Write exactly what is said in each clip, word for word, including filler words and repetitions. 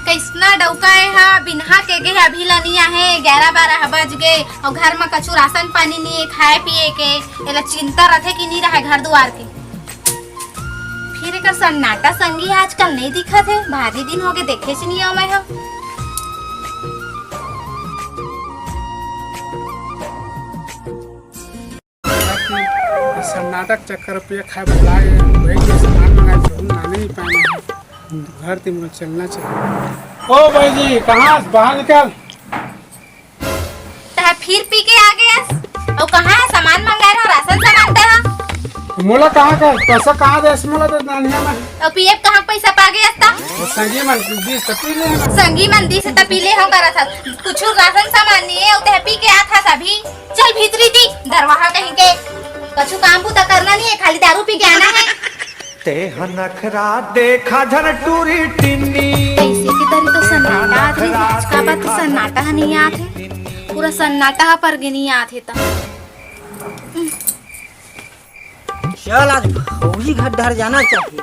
कइसना डउका ए हा, बिनहा के गे हे, अभी ला नी आहे, ग्यारह बारह बज गे, अउ घर म कछु राशन पानी नी हे, खाए पिए के, एला चिंता रथे कि नी रहे घर दुआर के। फिर एकर सन्नाटा संगी आजकल नइ दिखत हे, भारी दिन होगे देखेच नइ हवं मैं ह। सन्नाटा के चक्कर पे खाए भुला गए, वही के सामान मंगाए, जरूर लाने नहीं पाए हैं। घर ते मुझे चलना चाहिए। ओ भाई जी, कहाँ से बाहर निकल? तह फिर पी के आ गयस? अउ कहाँ हे सामान मंगाए रहा, राशन सामान तह? मोला कहाँ का पैसा कहाँ दे, मोला तो नानिया में। अउ पीएफ कहाँ पैसा पा गयस ता? वो संगी मन बीस तो पी ले ना। संगी मन दीस त पी ले हो करत हस। कुछु राशन सामान नहीं है, उते पी के आत हस अभी। चल भीतरी दी, दरवाहा कहीं के। कछु काम बूता करना नहीं है, खाली दारू पी के आना है। ते ह नखरा देखा झन टूरी टिन्नी। कैसे के तरी तो सन्नाटा आत रही, आज का बात सन्नाटा ह नहीं आत है। पूरा सन्नाटा ह पर गिनी आत है त। चल, आज भौजी घर डहर जाना चाहिए।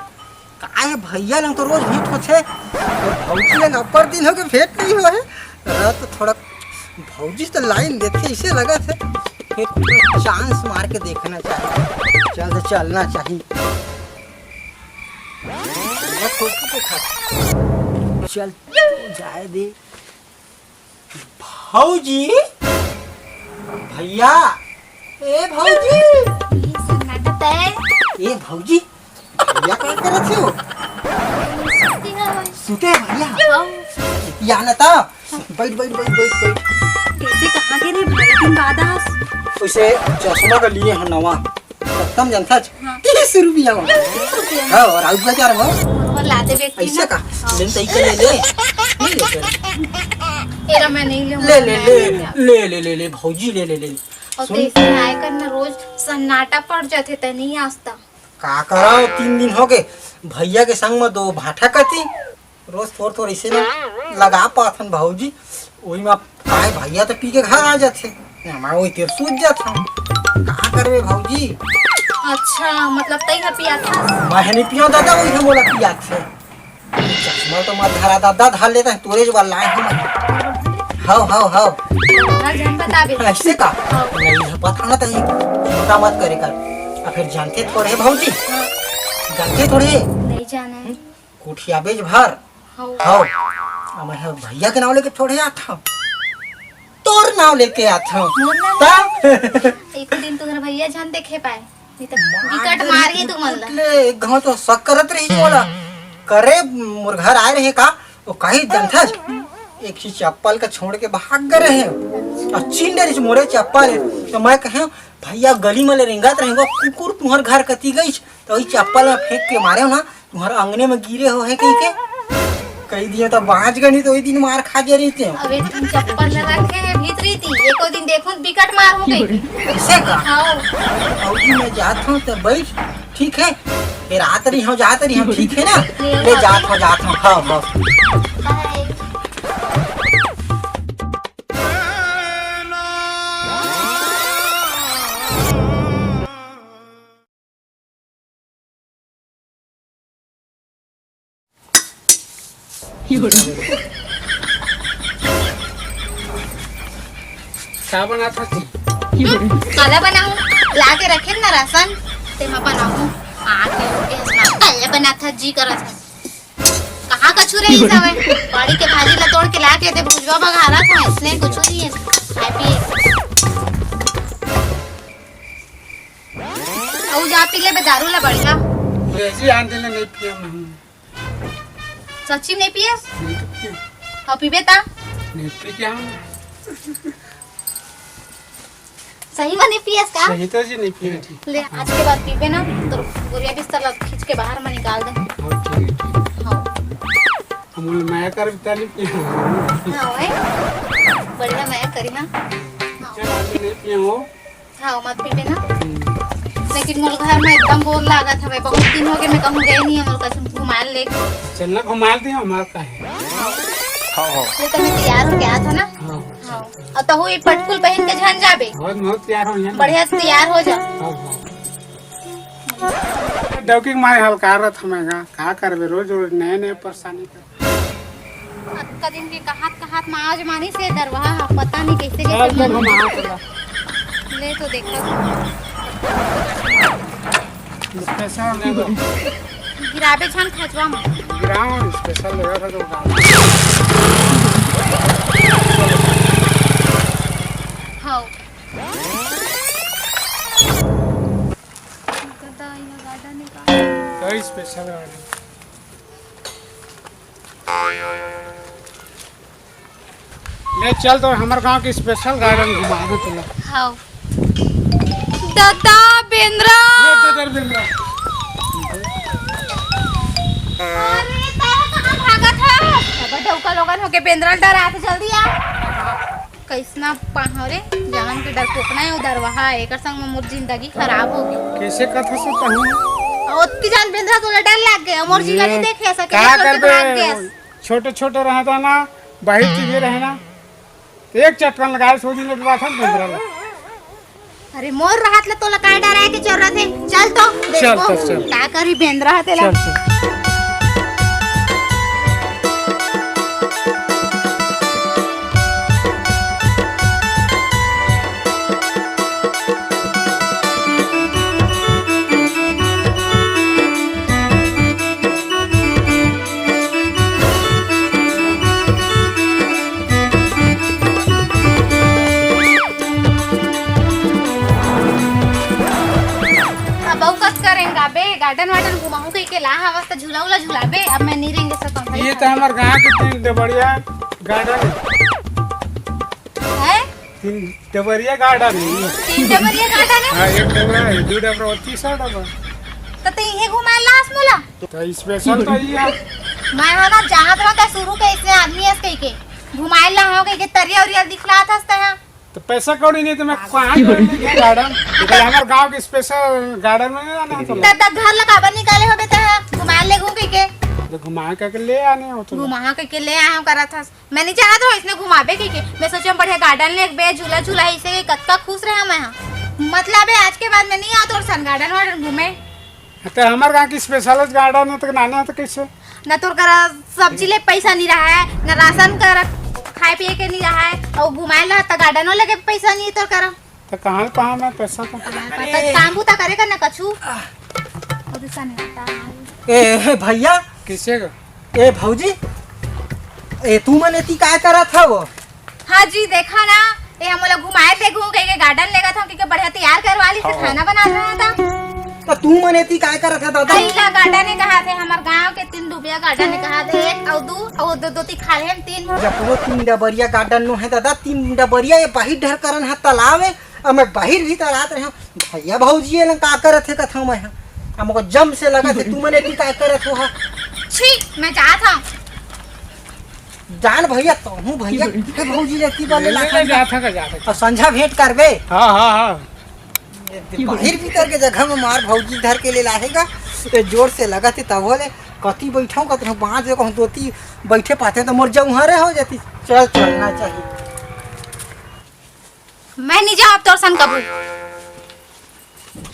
काय भैया लंग तो रोज भेंट होथे, अउ भौजी लंग अब्बड़ दिन होगे भेंट नहीं होहे। अरे तो थोड़ा भौजी तो लाइन देथे, इसे लगथे। फिर चांस मार के देखना चाहिए। चल, तो चलना चाहिए। चल, जाए दे। भौजी, भैया, ए भौजी। ये सन्नाटा तय। ए भौजी, भैया का करत हो? सुते हैं। सुते हैं भैया? हाँ। या ना ता। बैठ, बैठ, बैठ, बैठ, बैठ। कैसे कहाँ के रे, भारी दिन बाद आस? उसे चश्मा का लिए है नवा। कत्तम जनथा छ? हाँ। तीस रुपया में। तीस रुपया में? हाँ, और आउट बाजार में। और लाते बेचती ऐसे ना? का? हाँ। ले, तई के ले ले। ले ले, ले। एरा मैं नहीं लूँ, ले, ले, मैं ले, नहीं लूँ। ले, ले, ले, ले, भौजी, ले, ले, ले, ले। और सुन। कैसे आए कर ना रोज सन्नाटा पड़ जाथे, तनी आस्ता। का करा, तीन दिन होगे, भैया के संग में दो भाठा कती, रोज थोर थोर इसे ना लगा पाथन भौजी, ओही में काय भैया तो पी के घर आ जाथे, हमारा वही तेर सूझ जाथन। का करबे भौजी? अच्छा, मतलब तई ह पिया था? मैं नहीं पियो दादा, वही हम बोला पिया थे। चश्मा तो मत धरा दादा, धर लेता है, तोरे जो वाला है हम। हाव, हाव, हाव। हर जन बताबे। ऐसे का? हाव। नहीं है, पता ना तई, चिंता मत करे कर। आ फिर जानते थोड़े भौजी? हाँ। जानते थोड़े? नहीं जाना है। हम्म? कुठिया बेच भर। हाव। हाव। अब मैं भैया के नाव लेके थोड़े आत हूँ। तोर नाव लेके आत हूँ। मोर नाव ता? लेके? एक दिन तुम्हारा भैया जान देखे पाए। नहीं तो मार बिकट दे मारही तुमन ला। ले, एक घाव तो शक करत रही मोला। करे मोर घर आए रहे का? वो कही जनथा एक ही चप्पल का छोड़ के भाग गए रहे। और चिन डरी मोरे चप्पल है। तो मैं कहे, "भैया, गली में ले रेंगत रहेंगे, कुकुर तुम्हार घर कती गई।" तो वही चप्पल में फेंक के मारे हो ना, तुम्हारा अंगने में गिरे हो है कहीं के। कही दिया तो बाँच गनी तो वही दिन मार खा गए रही ते। अबे तुम चप्पल न रखे हैं भीतरी थी, एको दिन देखो बिकट मार हो गई। ऐसे का? हाँ। भौजी मैं जात हूँ तो बैठ, ठीक है, फिर आत रही हूँ, जात रही हूँ, ठीक है ना? ले ले, जात हूँ, जात हूँ, हाँ, हाँ। बाय। का बनात हस? हम्म, काला बनाऊं? ला के रखे ना राशन, तेमा बनाऊं। आ के उठ के हंसना, काला बनात हस जी करत हस। कहाँ कछु रही हवे? बाड़ी के भाजी ला तोड़ के ला के ते भुजवा बघारत हस, इसने कुछ नहीं है। खाए पिए। अउ जा पी ले बे दारू ला बढ़िया। ऐसे आन देले नहीं पिया मैं। सच्ची में नहीं पियस? नहीं तो पिया। अउ पीबे ता? नहीं पी क्या हम? सही में नहीं पियस का? सही तो जी नहीं पिया जी। ले, आज के बाद पीबे ना, तो बोरिया बिस्तर ला खींच के बाहर में निकाल दे। हाँ, ठीक है, ठीक है। हाँ। हम लोग मया कर बिता नहीं पिया। हाँ, ओए। बढ़िया मया करी, हाँ। चल, आज नहीं पिया हो। हाँ, मत पीबे ना। हम्म। लेकिन मोर घर में एकदम बोर लागत हवे, बहुत दिन हो गए मैं कहूँ गए नहीं है, मोर कसम घुमाए ले। चलना घुमाए दे, हमार का है। हाँ, हाँ। ये तो मैं तैयार होके आत हूँ ना। हाँ। हाँ। और तहु ये पटकुल पहन के झन जाबे। बहुत, बहुत तैयार हो यहाँ। बढ़िया से तैयार हो जा। हाँ, हाँ। डौकी के मारे हलकार रथ हमें का, का करबे, रोज रोज नए नए परेशानी कर। अतका दिन के कहात कहात में आज मानिस हे दरवाहा ह, पता नहीं कैसे चल, कैसे चल, मन हम हाथ ला। ले तो देखा। स्पेशल लेबो। गिराबे झन खचवा में। गिराओ, स्पेशल लेबो तो गाओ। हाँ। दादा, यहाँ गार्डन निकाल। कई स्पेशल गार्डन। ले चल तो हमर गांव के स्पेशल गार्डन घुमा दे तोला। हाँ। दादा बेंदरा। ले दादा बेंदरा। अरे, तैं कहाँ भागत हस? अब डौका लोगन होके बेंदरा ल डरात, जल्दी आ। कइसना पाहव रे, जवन के डरपोकना हे, ओ दरवाहा हे, एकर संग में मोर जिंदगी खराब हो गे। कइसे कथस तहूँ? ओतकी जान बेंदरा तोला डर लाग गे, मोर जिंदगी ये देखे सके, का करबे? छोटे छोटे रहत हन ना, बाहिर चीजे रहे ना, तो एक चटकन लगाए सो दिन लटवा था बेंदरा ला। अरे मोर रहत ले तोला काय डराए के जरूरत हे? चल तो चल, देखबो, चल, चल। का करी बेंदरा ह तेला। चल, चल। अब अउ कस करेंगा बे, गार्डन वार्डन घुमाहूं कहिके ला हवस त झूला उला झुलाबे। अब मैं नहीं रेंगे सकम भाई। ये तो हमार गांव के तीन डबरिया गार्डन हे। हैं? तीन डबरिया गार्डन हे। तीन डबरिया गार्डन हे? हाँ, एक डबरा हे, दो डबरा और तीसरा डबरा। तो ते इहे घुमाए लास मोला? तो स्पेशल तो ये हे। मैं हा ना चाहत रहा था शुरू के इसने आदमी अस कहिके घुमाए ला हो कहिके तरिया उरिया दिखलात हस तैं हा। तो पैसा कौड़ी नहीं तो मैं कहाँ जोड़ लेंगे गार्डन? तो हमारे गांव के स्पेशल गार्डन में नहीं आना है तो। त, त घर ला काबर निकाले होबे तैं हा? घुमाए ले घूम कहिके। तो घुमा के ले आने हो तो। घुमा कहिके ले आए हो करत हस। मैं नहीं चाहत रहो इसने घुमाबे कहिके। मैं सोचे बढ़िया गार्डन ले बे, झूला झूला इसे कतका खुश रहा मैं हा। मतलब है आज के बाद मैं नहीं आत तोर सन गार्डन वार्डन घूमे। तो हमार गांव के स्पेशल गार्डन हे तो नाने हे तो कैसे? ना तोर करा सब्जी ले पैसा नहीं रहा है, ना राशन कर खाए पिए के नहीं रहा है, और घुमाए ला त गार्डनो लेके पैसा नहीं तोर करा। तो कहाँ पाऊँ मैं पैसा तो? कहाँ पाता? काम बूता करे कर ना कछु। और सन्नाटा। ए, ए, भैया। किसे का? ए, भौजी। ए, तू मन एती काय करत हव? हाँ जी, देखा ना, ए, हम ओला घुमाए ले घूम कहिके गार्डन लेगत हव, कहिके बढ़िया तैयार करवा ली, हाँ। खाना बना रहा था। तो तू मन एती काय करत हव दादा? अहिला गार्डन हे कहा थे, हमार गांव के तीन डुबिया गार्डन हे कहा थे, एक और दो, और दो, दो ती खा ले हम तीन। जब वो तीन डबरिया गार्डन नो है दादा, तीन डबरिया ये बाहिर ढर करन है तालाब है, अब मैं बाहिर भीतर आत रहे हूँ, भैया भौजी ये लोग का करत हे कथव मैं हा। अब मोको जम से लगत हे, तू मन एती का करत हो हा? छी, मैं जात हूँ। जान भैया, तहूँ भैया, के भौजी लेती बले ले, ले, लाखन ले, जात हूँ, जात हूँ। और संझा भेंट करबे। हाँ, हाँ, हाँ। ये बाहिर भीतर के जगह में मार भौजी धर के ले लाहेगा। ये जोर से लगत हे तब ले कती बैठाऊँ, कतनो बाँच जो कहूँ दोती बैठे पाते तो मोर जऊँ हरे हो जाती। चल, चलना चाहिए। मैं नहीं जाऊँ अब तोर सन कभू।